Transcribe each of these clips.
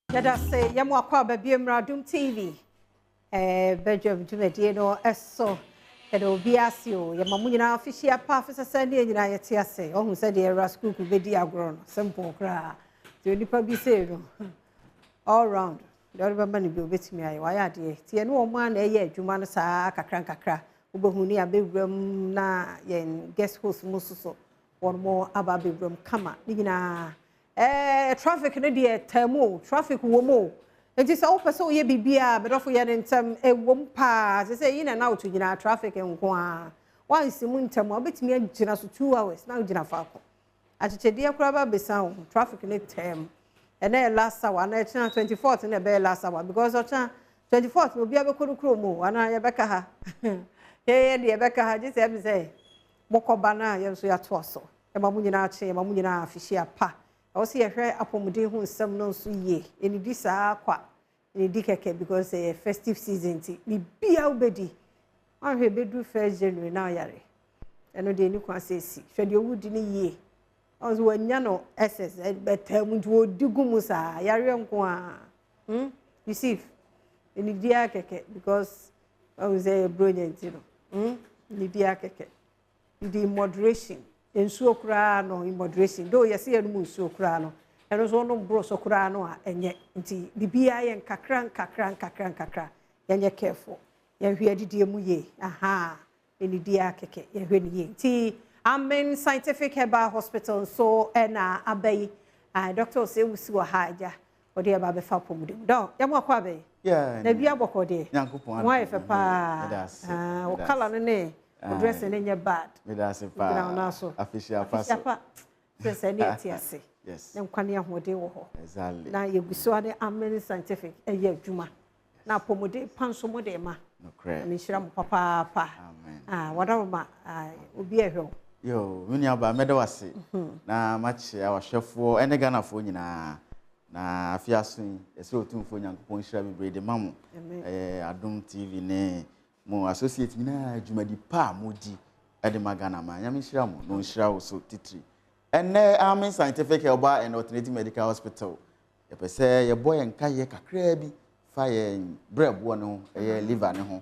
Yɛda ase, yɛma wo akwaaba bio mmra Adom TV. Eh, badwam dwumadie no ɛso. Yɛda obi ase o. Yɛma mo nyinaa afihyia pa, afisɛ sɛ ne yɛn nyinaa yɛte ase. Ɔhu sɛ deɛ ɛwura sukuu bɛdi agorɔ no, simple koraa. Nti onipa bi sei no, all round, deɛ ɔde bɛma no bi obɛtumi ayɛ, wayɛ adeɛ. Nti ɛne wɔn a na ɛyɛ adwuma no saa kakra nkakra. Wobɛhu ne abɛwura mu na yɛn guest host mu nso so, wɔn mo aba abɛwura mu kama. Ne nyinaa traffic no deɛ taamu o, traffic wɔ mu o. Nti sɛ wopɛ sɛ woyɛ biribiara, medɔfo yɛ ne ntɛm, ɛwɔ mu paa. Sɛ sɛ yi na na woto nyinaa traffic nko a. Wansi mu ntɛm a, wobɛtumi agyina so 2 hours na wogyina faako. Akyekyɛdeɛ koraa ba bɛsa wo, traffic ne tɛm. Ɛnɛ yɛ last hour, na ɛkyena 24th na ɛbɛyɛ last hour, because ɔkyena 24th na obiara bɛkɔ ne kurom o, anaa yɛbɛka ha. Yɛyɛ deɛ yɛbɛka ha, gye sɛ ɛbi sɛ mokɔba na yɛn nso yɛatoa so. Ɛma mo nyinaa kye, ɛma mo nyinaa afihyia pa. Ɛwɔ sɛ yɛhwɛ apɔmuden ho nsɛm no nso yie. Ɛnidi saa kwa, ɛnidi kɛkɛ because ɛyɛ festive season nti, biribiara wobɛdi. Wanhwɛ bɛduru 1 January na ɔyare. Ɛno deɛ ɛni kwan sɛ esi. Hwɛ deɛ wodi ne yie. Ɔno nso wanya no SS, bɛtɛm nti wɔdi gu mu saa, yareɛ nko a. Yusuf, ɛnidi ara kɛkɛ because ɔno sɛ ɛyɛ bronya nti no. Ɛnidi ara kɛkɛ. Didi in moderation. Nsuo koraa no in moderation. Though yɛsɛ yɛnom nsuo koraa no, ɛno nso wɔnom boro so koraa no a ɛnyɛ. Nti biribiara yɛ nkakra nkakra nkakra nkakra. Yɛnyɛ careful. Yɛnhwɛ adidie mu yie. Aha. Ɛnidi ara kɛkɛ. Yɛhwɛ ne yie. Nti Amen Scientific Herbal Hospital nso ɛna aba yi. Dr. Osei Wusu wɔ ha agya. Ɔde ɛba abɛfa apɔmuden mu. Dɔ, yɛmo akɔ aba yi. Yeah. Na bi abɔkɔ deɛ. Nyankopɔn. Mo ayɛ fɛ paa. Meda ase. Wo colour no ne wo dress no nyɛ bad. Meda ase paa. Gyina wo nan so. Afihyia pa so. Afihyia pa. Sɛ sɛ ne yɛte ase. Yes. Na nkwa ne ahoɔden wɔ hɔ. Exactly. Na yɛgu so ne Amen Scientific ɛyɛ adwuma. Na apɔmuden pa nso mo de ma. Nokorɛ. Na menhyira mo papaapa. Amen. Wadaroma, obi ɛhwɛ wo. Yo, me nua ba, mɛda wo ase. Na makyea wahwɛfoɔ ɛne Ghanafoɔ nyinaa. Na afe aso yi, yɛsrɛ Otumfoɔ Nyankopɔn nhyira bebree de ma mo. Adom TV ne mo associate nyinaa dwumadi pa a modi de ma Ghana ma. Nyame nhyira mo na ɔnhyira wo so titiri. Ɛnnɛ Amen Scientific Herbal and Alternative Medical Hospital, yɛpɛ sɛ yɛbɔ yɛn nkayɛ kakraa bi fa yɛn brɛboɔ no ho, ɛyɛ liver ne ho.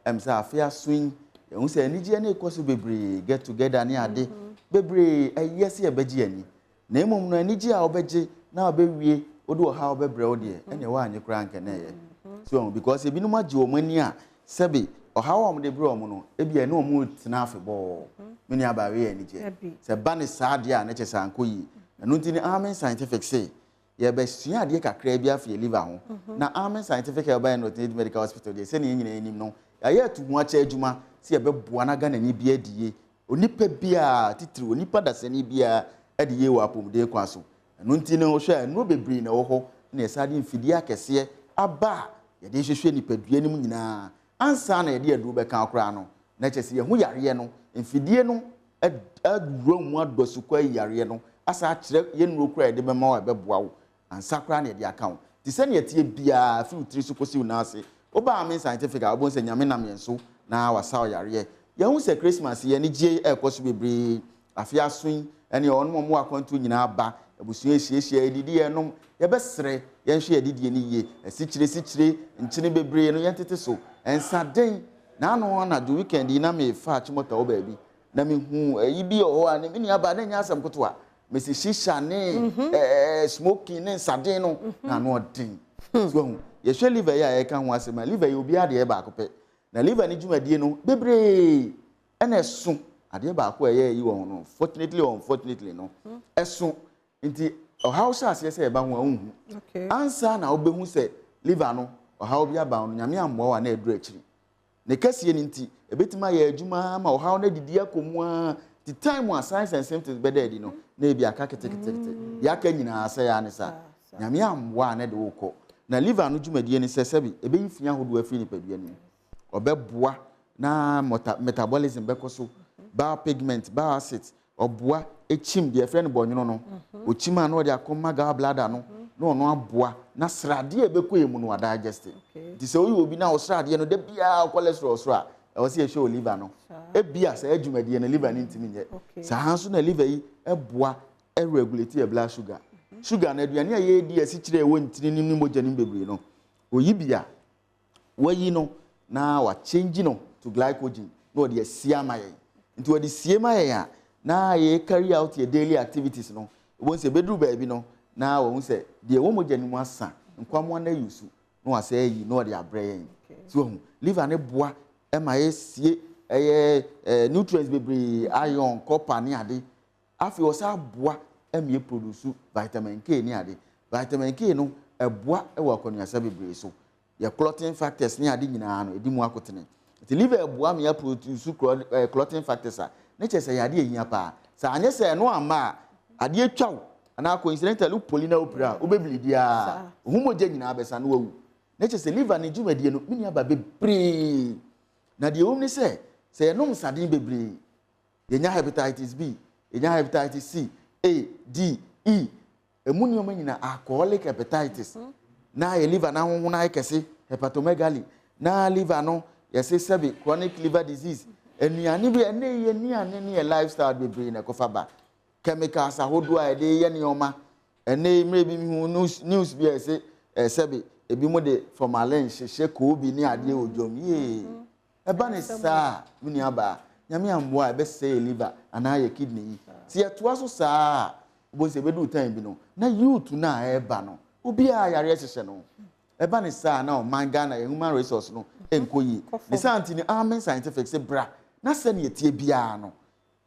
Ɛm sɛ afe aso yi, yɛhu sɛ anigyeɛ no rekɔ so bebree, get together ne ade bebree, ɛyɛ sɛ yɛbɛgye yɛn ani. Na mmom no, anigye a wobɛgye na wobɛwie, wode ɔhaw bɛbrɛ wo deɛ, ɛneɛ woanyɛ koraa nkɛ na ɛyɛ. So, because ebinom agye wɔn ani a, sɛbe, ɔhaw a wɔde brɛ wɔn no, ebi ɛne wɔn retena afebɔɔ. Me nua baa wei yɛ anigyeɛ. Sɛ ba ne saa deɛ a, na kyerɛ sɛ ankɔ yie. Ɛno nti ne Amen Scientific se, yɛbɛsua adeɛ kakraa bi afa yɛ liver ho. Na Amen Scientific Herbal and Alternative Medical Hospital deɛ, sɛnea yɛn nyinaa nim no, yɛayɛ atuhoakyɛ adwuma sɛ yɛbɛboa na Ghanani bi adi yie. Onipa biara, titiriw onipa dasani biara de yie wɔ apɔmuden kwan so. Ɛno nti no, wohwɛ a nnuro bebree na ɛwɔ hɔ na yɛsan de mfidie akɛseɛ aba a yɛde hwehwɛ nipadua no mu nyinaa ansa na yɛde aduro bɛka koraa no, na kyerɛ sɛ yɛho yareɛ no, mfidie no awura mu adɔ sukɔ ayi yareɛ no, asan akyerɛ yɛn nnuro koraa a yɛde bɛma wo a ɛbɛboa wo ansa koraa na yɛde aka wo. Nti sɛnea ɛteɛ biara, firi wo tiri so kɔsi wo nan ase, woba Amen Scientific a, wobɛhu sɛ Nyame nam yɛn so na wasa wo yareɛ. Yɛahu sɛ Christmas yi, anigyeɛ ɛrekɔ so bebree. Afe aso yi, ɛne wɔn a wɔwɔ akwantuo nyinaa ba, abusua ɛhyiahyia, yɛdidi, yɛnom. Yɛbɛsrɛ, yɛnhwɛ yɛn adidie no yie. Asikyire sikyire, nkyene bebree no, yɛntete so. Nsaden, naano anadwo weekend yi na merefa Achimota wɔ baabi, na mehuu ayi bi wɔ hɔ a, me nuabaa, na ɛnyɛ asɛm ketewa. Mesi shisha ne smoking ne nsaden no na ano ɔden. So ahu, yɛhwɛ liver yi a yɛka ho asɛm a, liver yi obiara deɛ yɛ baako pɛ. Na liver ne dwumadie no bebree ɛna ɛso. Adeɛ baako a ɛyɛ yi wɔ ho no, fortunately or unfortunately no, ɛso. Nti ɔhaw hyɛ aseɛ sɛ ɛba ho a wonhu. Ansa na wobɛhu sɛ liver no ɔhaw bi aba ho no, Nyame ammoa wo a na ɛduru akyiri. Ne kɛseɛ no nti, ɛbɛtumi ayɛ adwuma ama ɔhaw no adidi akɔ mu ara. Nti time a signs and symptoms bɛda adi no, na ebi aka ketekete. Deɛ aka nyinaa sɛ yɛ ne saa. Nyame ammoa a na ɛde wo kɔ. Na liver no dwumadie ne sɛ sɛbi ɛbɛyi fi ahodoɔ afiri nipadua no mu. Ɔbɛboa na metabolism bɛkɔ so, bile pigment, bile acids, ɔboa ekyim deɛ yɛfrɛ no bɔnwono no. Okyim a na ɔde akɔma gall bladder no, na ɔno aboa na sradeɛ a ɛbɛkɔ yɛ mu no wadigest. Nti sɛ woyɛ obi na wo sradeɛ no da biara cholesterol soro a, ɛwɔ sɛ yɛhwɛ wo liver no. Ebia saa dwumadie no liver no ntumi nyɛ. Saa nso na liver yi boa regulate yɛ blood sugar. Sugar no, aduane a yɛredi a asikyire a ɛwɔ ntini no ne mogya no mu bebree no, oyi bi a, wayi no na wakyɛngyi no to glycogen na ɔde asie ama yɛn. Nti ɔde sie ma yɛn a, na yɛ carry out yɛ daily activities no, wobɛhu sɛ ɛbɛduru baabi no, na wahu sɛ deɛ ɛwɔ mogya no mu asa, nkwammoa no ayi su, na wasan ayi na ɔde abrɛ yɛn. So wahu, liver no boa ma yɛsie ɛyɛ nutrients bebree, iron, copper ne ade. Afei ɔsan boa ma yɛ produce vitamin K ne ade. Vitamin K no ɛboa wɔ akwanuasa bebree so. Yɛ clotting factors ne ade nyinaa no ɛdi mu akotene. Nti liver ɛboa ma yɛ produce clotting factors a, ne kyerɛ sɛ ɛyɛ adeɛ ɛhia paa. Sɛ anyɛ sɛ ɛno amma a, adeɛ twa wo anaa coincidentally wo poli na wo pira a, wo bɛ bleedi ara. Wo ho mogya nyinaa bɛsa na wawu. Ne kyerɛ sɛ liver ne dwumadie no, me nua ba bebree. Na deɛ ɛwom ne sɛ, sɛ yɛnom nsaden bebree, Yɛnya hepatitis B, yɛnya hepatitis C, A, D, E, ɛmu nneɛma nyinaa, alcoholic hepatitis, na yɛ liver no ahonhono ayɛ kɛse, hepatomegaly, na liver no yɛse sɛbe chronic liver disease, nnuane bi, ɛnɛ yi yɛ nnuane ne yɛ lifestyle bebree na ɛkɔfa ba, chemicals ahodoɔ a yɛde yɛ nneɛma, ɛnɛ yi mmerɛ bi mehu news, news bi a ɛse sɛbe ebi mo de formalin hyehyɛ koobi ne adeɛ wɔ dwom, yee. Ɛba no saa a, me nuabaa, Nyame ammoa a, ɛbɛsɛe yɛ liver anaa yɛ kidney yi. Sɛ yɛtoa so saa a, wobɛhu sɛ ɛbɛduru time bi no, na youth no a ɛreba no, obiara yareɛ hyehyɛ no. Ɛba no saa a, na ɔman Ghana, yɛn human resource no nkɔ yie. Ne saa nti no, Amen Scientific se bra na sɛdeɛ ɛteɛ biara no,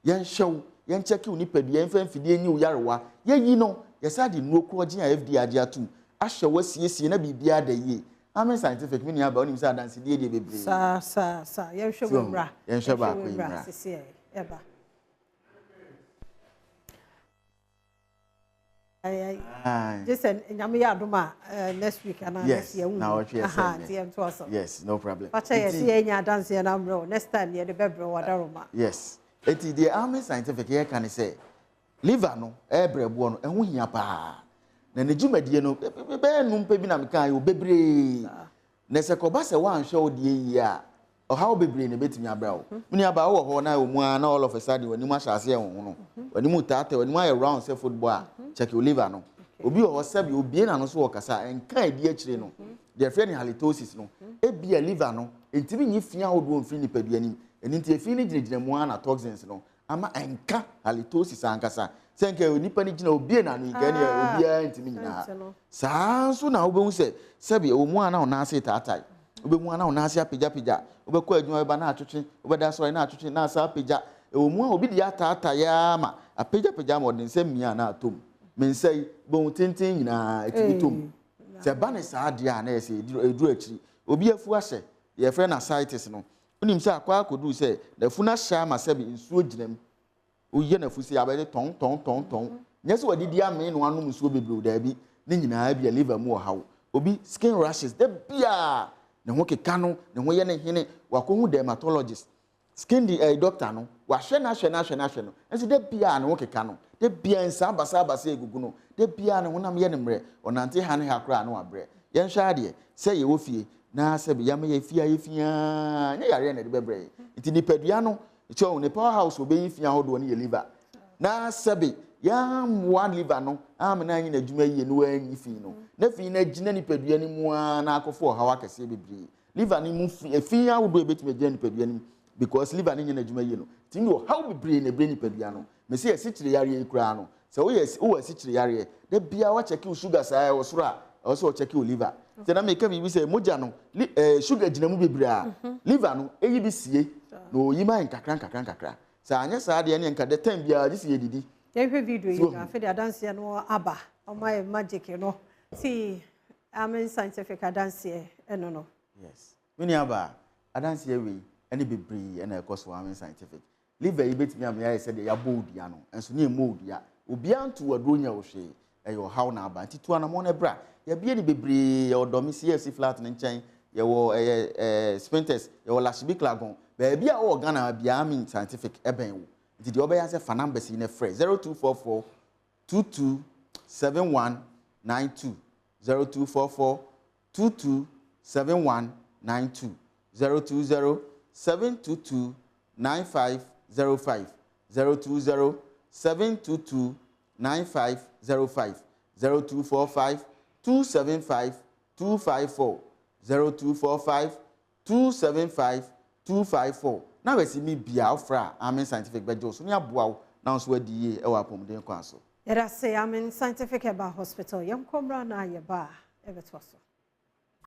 Yɛnhwɛ wo, yɛnkyɛke wo nipadua, yɛmfa mfidie nyi wo yarewa, yɛyi no, yɛsan de nnuro korɔgyen a FDA agye atom ahyɛ wo asiesie na biribiara da yie. Amen Scientific, me nua baa, wonim sɛ adansedie deɛ bebree. Saa, saa, saa. Yɛnhwɛ wei mmra. Yɛnhwɛ baako yi mmra. Sisi ɛba. Gye sɛ Nyame yɛ adom a next week anaa next year. Na ɔtwe ɛsɛ nti yɛn to aso. Yes, no problem. Fakyɛ yɛ sɛ yɛnya adanseɛ no ammerɛ o. Next time yɛde bɛbrɛ wo adaroma. Yes. Eti deɛ Amen Scientific yɛka ne sɛ liver no ɛbrɛboɔ no ɛho hia paa. Na ne dwumadie no bɛyɛ num pɛ bi na meka yɛ bebree. Na sɛ kɔba sɛ woanhwɛ wo deɛ yie a, ɔhaw bebree na ebetumi abrɛ wo. Me nuabaa, wowɔ hɔ na ɛwɔ mu ara na all of a sudden w'anim ahyɛ aseɛ rehono, w'anim retaatae, w'anim ayɛ round sɛ football a, check wo liver no. Obi wɔ hɔ, sɛbe obue n'ano so ɔkasa a, ɛnka a ɛdi akyire no, deɛ yɛfrɛ no halitosis no, ebia liver no ntumi nyi fi ahodoɔ mfiri nipadua no mu, ɛno nti efi no gyinagyina mu ara na toxins no ama ɛnka halitosis ankasa. Sɛ nka onipa no gyina obie n'ano yi, nka ɛneɛ ah, obiara ntumi nyina ha. Saa nso na wobɛhu sɛ sɛbi ɛwɔ mu a na wo nan ase taatae. Wobɛhu a na wo nan ase apagyapagya. Wobɛkɔ adwuma bɛba na atwetwe, wobɛda asɔre na atwetwe na asa apagya. Ɛwɔ mu a obi deɛ ataatae ara ma apagyapagya ma ɔde nsa mia na atɔ mu. Me nsa yi, wobɛhu tenten nyinaa ɛtumi tɔ mu. Sɛ ɛba ne saa deɛ a na ɛyɛ sɛ ɛduru akyiri. Obi afu ahyɛ, deɛ yɛfrɛ no ascites no, Wonim sɛ akɔ akɔduru sɛ n'afunu ahyɛ ama sɛbe nsuo gyina mu. Woyɛ n'afu sei a, abɛyɛ tɔn tɔn tɔn tɔn. Nyɛ sɛ wadidi amee na wanom nsuo bebree o, daabi. Ne nyinaa ebia liver mu ɔhaw. Obi skin rashes, da biara ne ho keka no, ne ho yɛ no hene. Wakɔhu dermatologist, skin di ɛɛ doctor no, wahwɛ no ahwɛ no ahwɛ no ahwɛ no, nso da biara ne ho keka no. Da biara nsaa basabasa egugu no. Da biara ne honam yɛ no mmerɛ. Ɔnante ha ne ha koraa na wabrɛ. Yɛnhwɛ adeɛ, sɛ yɛwɔ fie na sɛbe yɛama yɛn fie ayɛ fi ara, ɛnyɛ yareɛ na ɛde bɛbrɛ yɛn. Nti nipadua no, kyɛ wɔn ne power house ɔbɛyi fi ahodoɔ no yɛ liver. Na sɛbe yɛammoa liver no amena anyi n'adwuma yie na wanyi fi no, na fi no agyina nipadua no mu ara na akɔfa ɔhaw akɛseɛ bebree. Liver no mu fi, efi ahodoɔ a ɛbɛtumi agyina nipadua no mu because liver no nyɛ n'adwuma yie no, ɛtumi de ɔhaw bebree na ɛbrɛ nipadua no. Mese asikyire yareɛ yi koraa no, sɛ woyɛ wowɔ asikyire yareɛ, da biara wakyɛke wo sugar saa ɛwɔ soro a, ɛwɔ sɛ wɔkyɛke wo liver. Sɛ na meka biribi sɛ mogya no, li, eh, sugar gyina mu bebree a, liver no ɛyi bi sie na ɔyi ma yɛn nkakra nkakra nkakra. Sɛ anyɛ saa deɛ ɛneɛ nka the time biara gye sɛ yɛdidi. Yɛnhwɛ video yi na afei de adanseɛ no aba. Ɔma yɛ magic no. Ti Amen Scientific adanseɛ ɛno no. Yes. Me nua baa, adanseɛ wei ɛne bebree ɛna ɛkɔ so Amen Scientific. Liver yi bɛtumi ama yɛayɛ sɛdeɛ yɛabɔ wo dua no, nso ne yɛmmɔ wo dua. Obiara nto wo aduro nyɛ wo hwee. Ɛyɛ ɔhaw na aba. Nti tu anamɔn na bra. Yɛabue no bebree. Yɛwɔ Dɔme CFC flat no nkyɛn, yɛwɔ ɛyɛ ɛɛ Spintex, yɛwɔ Lashibi Klagon. Baabi a wowɔ Ghana biara Amin Scientific bɛn wo. Nti deɛ wobɛyɛ ara sɛ fa numbers yi na frɛ 0244 22 71 92, 0244 22 71 92, 020 722 9505, 020 722 9505, 0245 275 254, 0245 275 254. Na wasi mi bia wofrɛ a, Amen Scientific bɛgye wo so ne aboa wo na wo nso adi yie wɔ apɔmuden kwan so. Yɛda se Amen Scientific Herbal Hospital. Yɛnkɔ mmra na yɛba a ɛbɛtoa so.